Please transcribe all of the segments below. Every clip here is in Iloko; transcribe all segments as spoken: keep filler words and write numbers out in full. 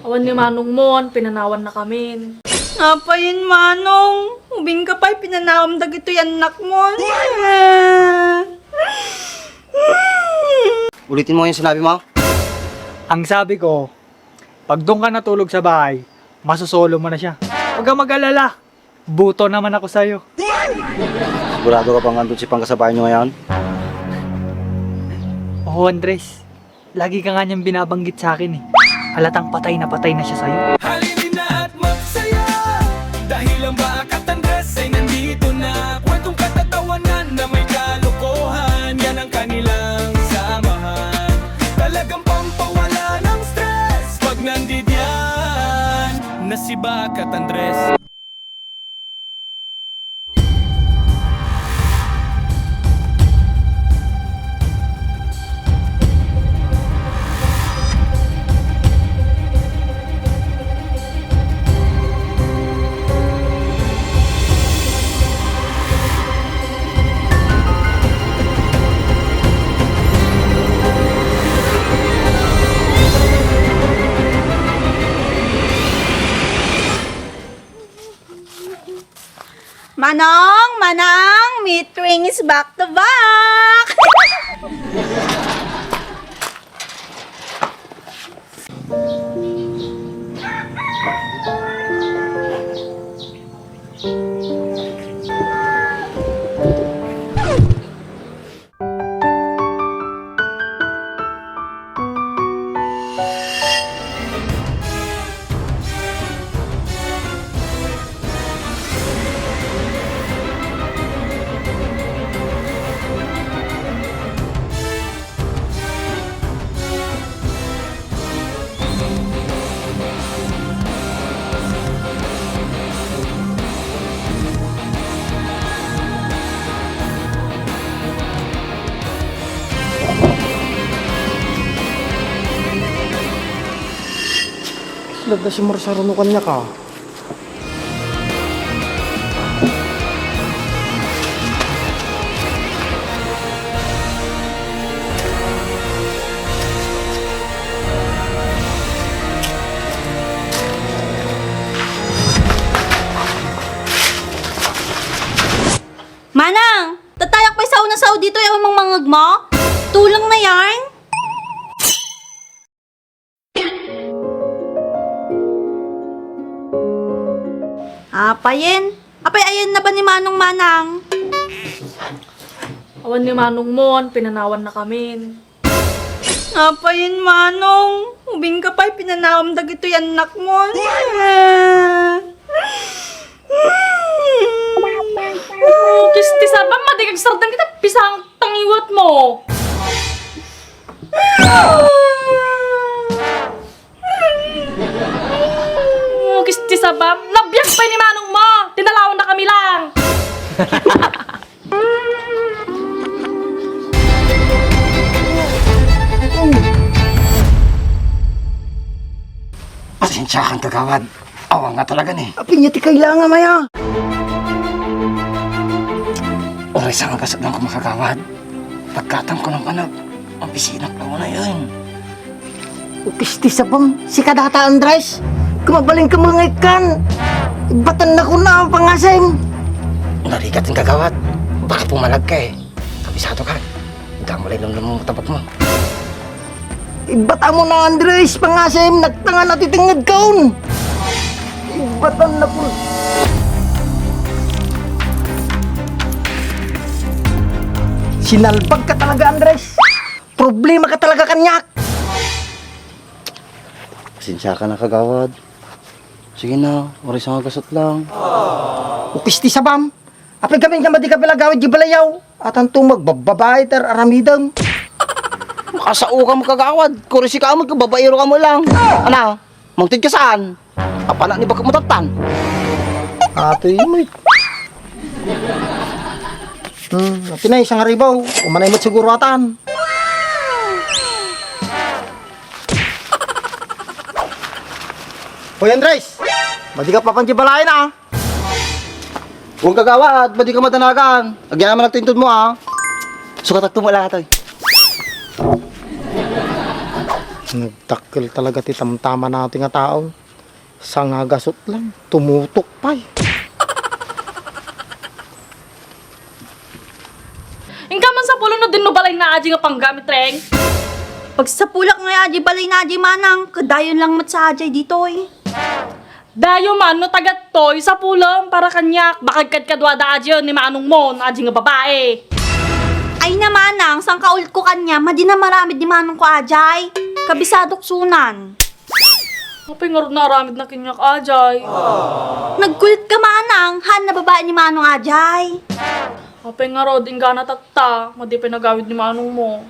Awan ni manongmon, pinanawannakamin. Apay, Manong, ubingka pay pinanawam dagitoy annakmon. Ulitin mo yung sinabi mo? Ang sabi ko, pag doon ka natulog sa bahay, masosolom mo na siya. Huwag kang mag-alala. Buto naman ako sa'yo. Sigurado ka bang andun si Pangga sa bahay nyo ngayon? Oo, Andres. Lagi ka nga niyang binabanggit sa akin eh. Halatang patay na patay na siya sa'yo. Halili na at magsaya. Dahil ang Bakat Andres ay nandito na. Kwentong katatawanan na may kalokohan. Yan ang kanilang samahan. Talagang pampawala ng stress pag nandidyan na si Bakat Andres. Manong, Manang, Mitring is back to back! Lagda si Marsaro no kanya ka. Manang, tatayak pay sao na sao ditoy, awan mang mangngeg mo? Tuleng na yan? Apayen? Apay ayen na ba ni Manong, Manang? Awan ni Manong mon, pinanawannakamin. Apayen, Manong, ubingka pay pinanawam dagitoy annakmon. Kisti sabam, madi kag sardeng kita, pisang tangiwat mo. Kisti sabam, nabiag pay ni Manong mo, tinalawan na kami lang. Pasensya kan, kagawad. Awan nga talaga ni. Apin niya ti kailangan, maya? Oras nga gasat lang kumakagawad. Pagkatang ko ng panag, ang bisinak na muna yun. Upisti sabam, si kadata Andres. Kumabaling ka mga ikan. Ibatan na ko na ang pangasim. Narigat ang kagawad. Baka pumalag ka eh. Kabisado ka. Gamulay lang ng tabak mo. Ibata mo na, Andres, pangasim, nagtangan at itenged kaon. Ibatan na po. Sinalbag ka talaga, Andres. Problema ka talaga, kanyak. Pasensya ka na, kagawad. Sige na, oras nga gasat lang. Ukisti sabam. Apay gamin ka madi ka pala gawid di balayaw. Atan to magbababay ter aramidem. Makasao ka mo, kagawad. Kurisi ka mo, kababaero ka mo lang. Ana, mangtid ka saan? Apana ni bakit mo tatan? Atoy mo. Hmm, atinay, isang ribaw. Umanay mo siguro atan. Hoy, Andres! Madi ka papan di balayan, ah! Huwag kagawad, madi ka madanagan. Agyan naman nagtintod mo, ah. Sukat agtumo lang, atoy. Nagdakkel talaga ti tamtama natin nga tao. Sangagasut lang, tumutok pay. Inka man sapulon no dinno balay na aji nga panggamit, Reng. Pagsapulak nga aji balay na aji manang, kadayon lang met sa ajay ditoy. Dayo man no tagattoy, sapulem para kaniak, bakag kadkaduada aji ni manong mo, aji nga babae. Ay na manang, sangkaulko kaniak, madi na maramid ni manong ko ajay. Kabisadok sunan. Apay ngarud naaramid na kaniak ajay. Nagkulit ka manang, han na babae ni manong ajay. Apay ngarud, inggana tatta, madi pay nagawid ni manong mo.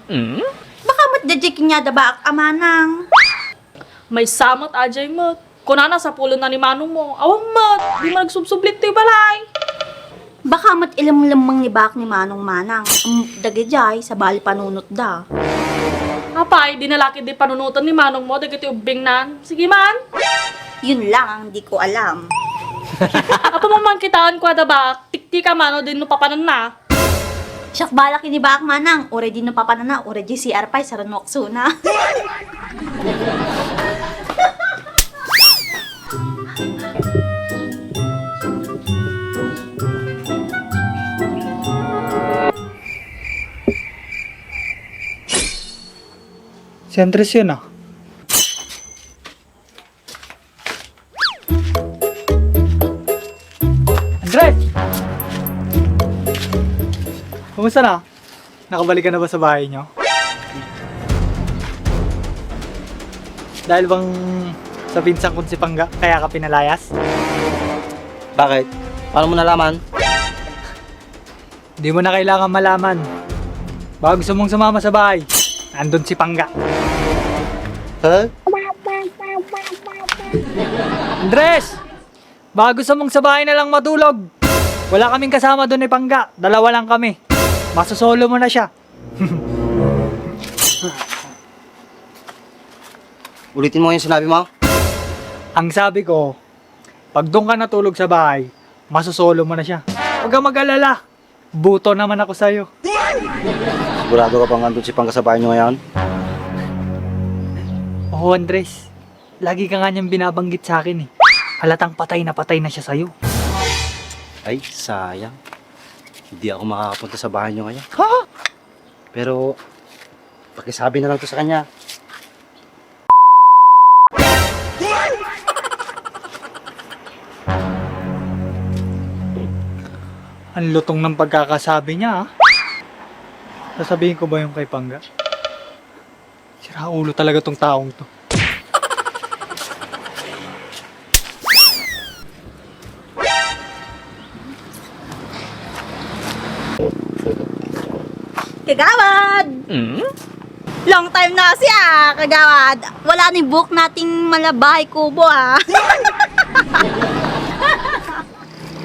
Baka met daydiay kaniada baak a manang. Maysa met ajay met. Kunana, sapulon na ni manong mo. Awan met, di man nagsubsublit ti balay. Baka met ilemlemmeng ni baak ni manong manang. Am, dagijay, sabali panunot da. Apay, di na la ketdi panunoten ni manong mo dagiti ubbingnan. Sige man. Yun lang ang di ko alam. Apo mo man kitaan ko ada baak, tiktika mano din no papananna. Siak balak ini baak manang, uray dinno papanana, uray di C R pay, saranok suna. Si Andres yun, ah. Andres! Kumusta na? Nakabalik ka na ba sa bahay nyo? Dahil bang sa pinsan kong si Pangga, kaya ka pinalayas? Bakit? Paano mo nalaman? Di mo na kailangan malaman. Baka gusto mong sumama sa bahay. Nandun si Pangga. Ha? Andres! Baka gusto mong sa bahay na lang matulog. Wala kaming kasama doon ni Pangga. Dalawa lang kami. Masosolo mo na siya. Ulitin mo yung sinabi mo? Ang sabi ko, pag doon ka natulog sa bahay, masosolo mo na siya. Huwag kang mag-alala. Buto naman ako sa'yo. Sigurado ka bang andun si Pangga sa bahay nyo ngayon? Oo, Andres. Lagi ka nga niyang binabanggit sa akin eh. Halatang patay na patay na siya sa'yo. Ay, sayang. Hindi ako makakapunta sa bahay nyo ngayon. Ha? Pero, pakisabi na lang to sa kanya. Ang lutong ng pagkakasabi niya, ah. Sasabihin ko ba yung kay Pangga? Sira ulo talaga tong taong to. Kagawad! Mm? Long time no see, ah, kagawad. Wala ni buhok nating malabahay kubo, ah.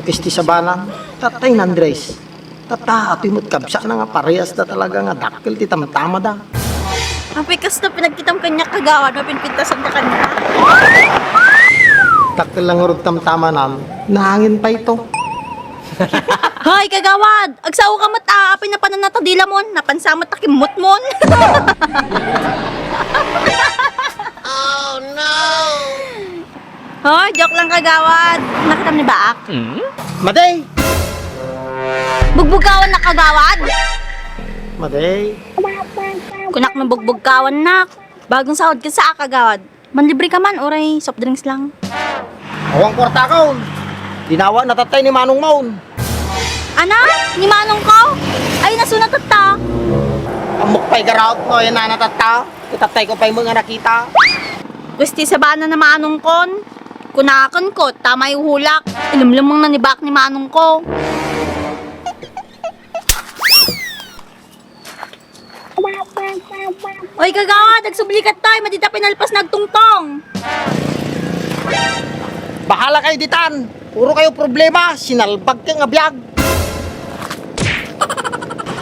Piste sabana, tatay na Andres. Tata, atoy met kabsat na nga parehas da talaga nga dakkel ti tamtamada. Apay, kasta pinagkitam kaniak, kagawad, mapinpintasan ka kaniak. Dakkel lang ngarud tamtamanan, nahangin pay to. Hoy, kagawad! Agsao ka met, ah, apay napanan na ta dilamon, napansa met ta kimmotmon. Oh, no! Hoy, joke lang, kagawad. Nakitam ni baak? Hmm? Madi! Bugbugkawan na, kagawad? Madi! Kunak na bugbugkawan na. Bagong sahod ka sa, kagawad. Manlibre ka man, uray soft drinks lang. Awan kwarta ko. Dinawa na tatay ni Manong Maon. Ana? Ni Manong ko? Ay, nasunat tatta. Ammok pay garaut no, yan na tatta. Ti tatay ko pay mga nakita. Pwes ti sabana na Manong kon. Kunakan ko, tamay hulak. Ilemlemmeng na ni baak ni Manong ko. Oy, kagawad, agsubli ka toy, madi ta pinalpas nagtungtong. Bahala kayo ditan. Puro kayo problema, sinalbag kayo nga biag.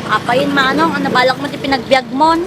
Apayen, Manong, ano balak mo ti pinagbiag mon?